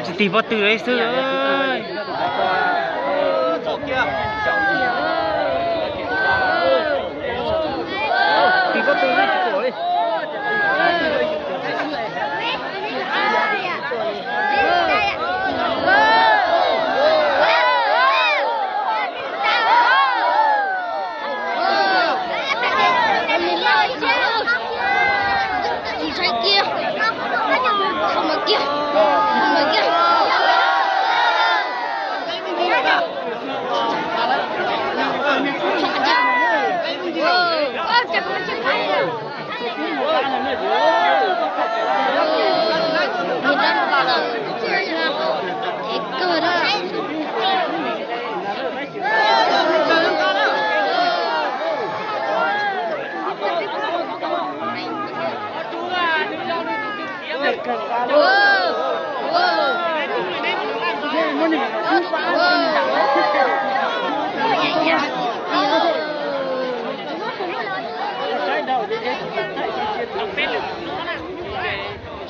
Tsis tig pob tw li xwb. Tig pob tw tsis pom li.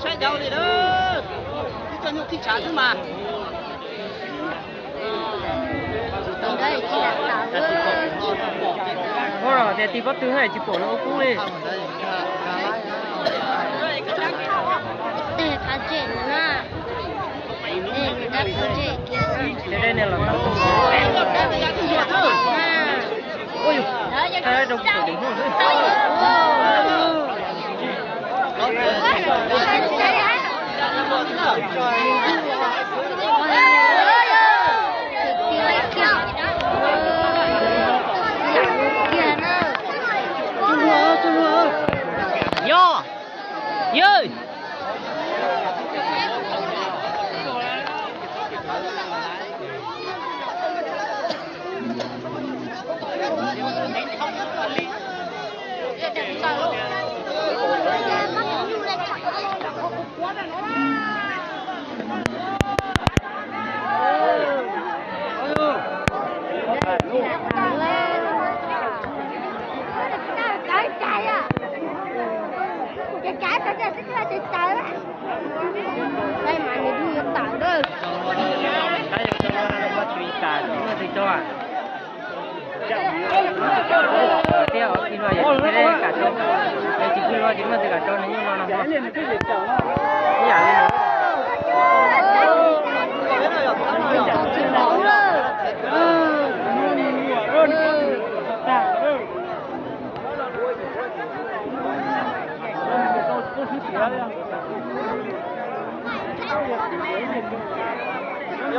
Saib dau li lawm, ib co nyuj thib tshav xwb mas. Ua tias tig pob tw tsis pom no ua kub li. Tej qab tsem na, tej qab tsem kiag na. Tej dej ne los tau. Ua yus, rau kuv tawm dem hauj xwb. Yog, yog. Tias ib no yog tsis kam rau, tsis pw no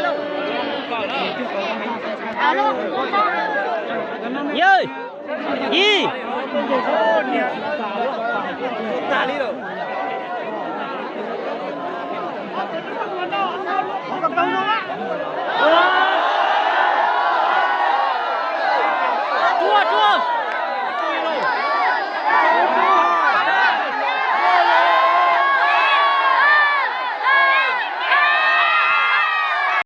ces muaj tus kam rau nws nyob no no ho. Ib yam li Yawg, yij.